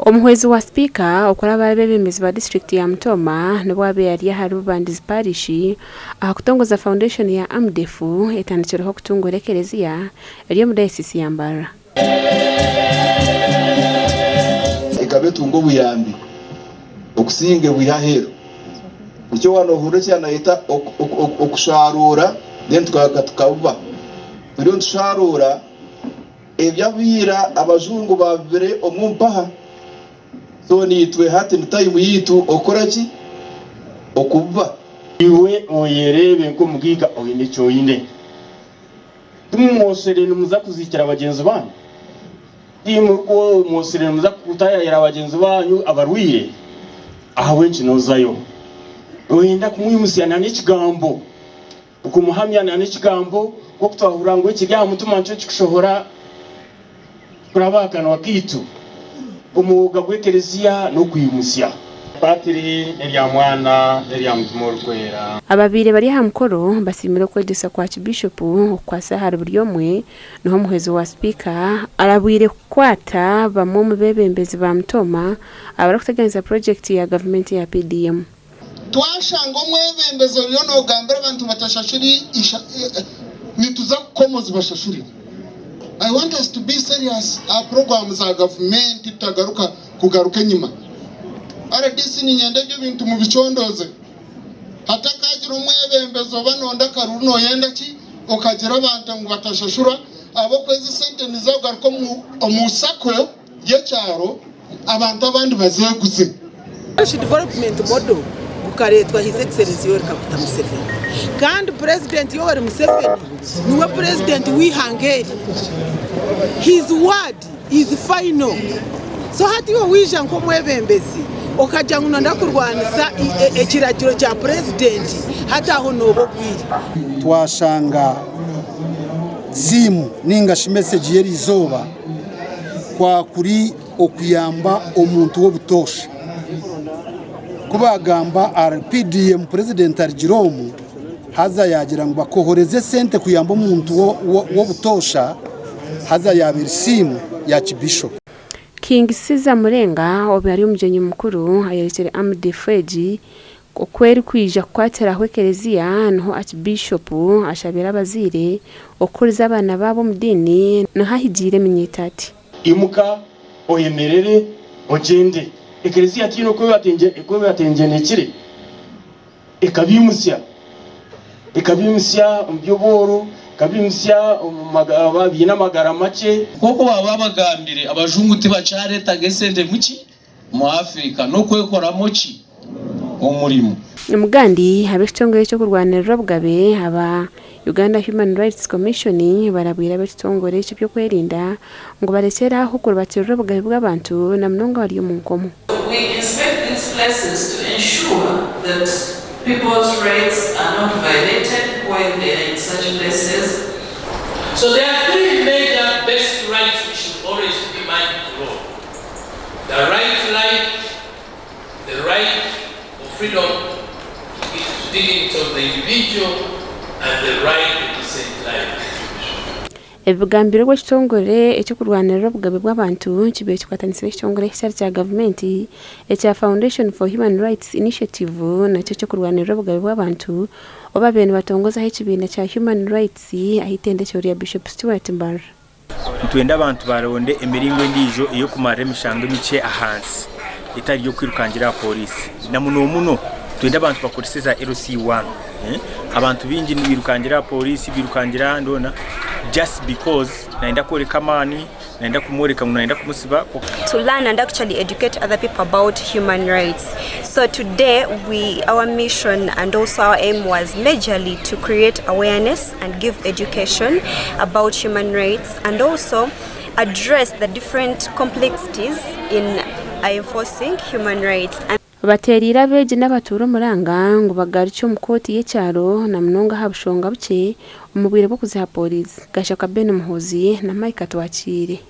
Omuhwezi wa Sipiika okuraba abeebembezi ba disiturikiti ya Mutoma nibwo abaire ari ahari Bubandizi Parish aha kutongoza Foundation ya AMDEF etandikireho kutunguura ekereziya eri omu dayosiisi ya Mbarara. Ekaba etunga obuyambi okusinga ebwiha aheeru. Nikyo waaba noohurira eki yaanayeta okusharuura then tukabuba. Turiyo nitusharuura eby'abaira abajungu baabibire omu mpaha. So naitwe hati ni time yaitu okukora ki? Okububa. Iwe oyereebe nk'omugaiga oine eki oine. Timumwosire nimuza kuziikira bagyenzi baanyu? Timumwosire nimuza kutaayaayira bagyenzi baanyu abarwaire? Ahabw'enki noozayo? Nooyenda kumwimutsya n'ekigambo, okumuhamya n'ekigambo, nk'oku twahurira ngu ekiri aha mutima nikyo kikushohora kuraba aha kanwa kaitu. Omwoga gw'Ekelezia n'okwimutsya. Patiri, n'erya Mwana, n'erya Mutima Orikwera. Ababaire bari aha mukoro basiimire okwegyesa kwa Aakibiishopu okukwatsa ahari buri omwe niho omuhwezi wa sipiika arabwire kukwata bamwe omu beebembezi ba Mutoma abarikuteganisa purogyekiti ya gavumenti eya PDM. Twashanga omwebembezi oriyo nogambira abantu batashashura nituza kukoma ozibashashurire. I want us to be serious aha puroguramu za gavumenti tutagaruka kugaruka enyima. Rdc niinyenda ebyo ebintu mubicondooze. Hatakagira omwebembezi oba nonda akaruru noyenda ki okagira abantu ngu batashashura ahabw'okuba ezi sente niziza kugaruka omu sacco y'ekyaro abantu abandi bazeeguze. Parish Development Model gukareetwa His Excellency Yoweri Kaguta Museveni kandi Purezidenti Yoweri Museveni niwe Purezidenti w'eihanga eri. His word is final. So hati iwe waija nk'omwebembezi okagira ngu noyenda kurwanisa ekiragiro kya Purezidenti hati aho nooba ogwire. Twashanga siimu ninga shi mesegi y'erizooba kwa kuri okuyamba omuntu w'obutoosha. Ku baagamba ahari PDM purezidenti arugire omu haza yaagira ngu bakohoreze esente kuyamba omuntu w'obutoosha haza yaaba eri siimu ya Archbishop. King Caesar Murenga obu ari omugyenyi mukuru ayorekire AMDF egi Oku erikwija kukwatiraho Ekelezia niho Aakibiishopu ashabire abazaire okukuriza abaana baabo omu diini niho ahigiire eminyeeto ati. Imuka, oyemerere, ogyende. Ekelezia tihaine oku ebatengyenekire, ekabaimutsya. Ekabaimutsya omu by'obworo, ekabaimutsya baine amagara makye. Nk'oku baaba babagambire, abajungu tibakyareetaga esente muki? Mu Afrika n'okwekoramu ki? Omurimo. Omugandi, ab'ekitongore eky'okurwanirira obugabe aba Uganda Human Rights Commission barabwire ab'ekitongore eky'ebyokwerinda ngu barekyere aho kuribatirira obugabe bw'abantu na munonga abari omu nkomo. We inspect these places to ensure that people's rights are not violated while they are in such places. So there are three major basic rights we should always be mindful of. The right to life, the right of freedom to dignity of the individual and the right to decent life. Ebi bigambirwe obu ekitongore eky'okurwanirira obugabe bw'abantu kibaire kikwatanisire ekitongore ekitari kya gavumenti ekya Foundation for Human Rights Initiative nakyo eky'okurwanirira obugabe bw'abantu obu babaire nibatongozaho ekibiina kya Human Rights ah'eitendekyero rya Bishop Stuart Mbarara. Nitwenda abantu baronde emiringo endiijo ey'okumarira emishango emikye ahansi etari y'okwirukangira aha pooriisi. Na muno muno nitwenda abantu bakorese za LC1. Abantu baingi nibirukangira aha pooriisi, birukangira ahandi hoona just because nayenda kworeka amaani, nayenda kumworeka ngu nayenda kumutsiba. To learn and actually educate other people about human rights. So today we our mission and also our aim was majorly to create awareness and give education about human rights and also address the different complexities in enforcing human rights. And Bateereire abeegi n'abatuura omuranga ngu bagarukye omu kooti y'ekyaro na munonga aha bushonga bukye omu bwire bw'okuziha pooriisi. Gashaka Ben Muhoozi na Mike Atwakiire.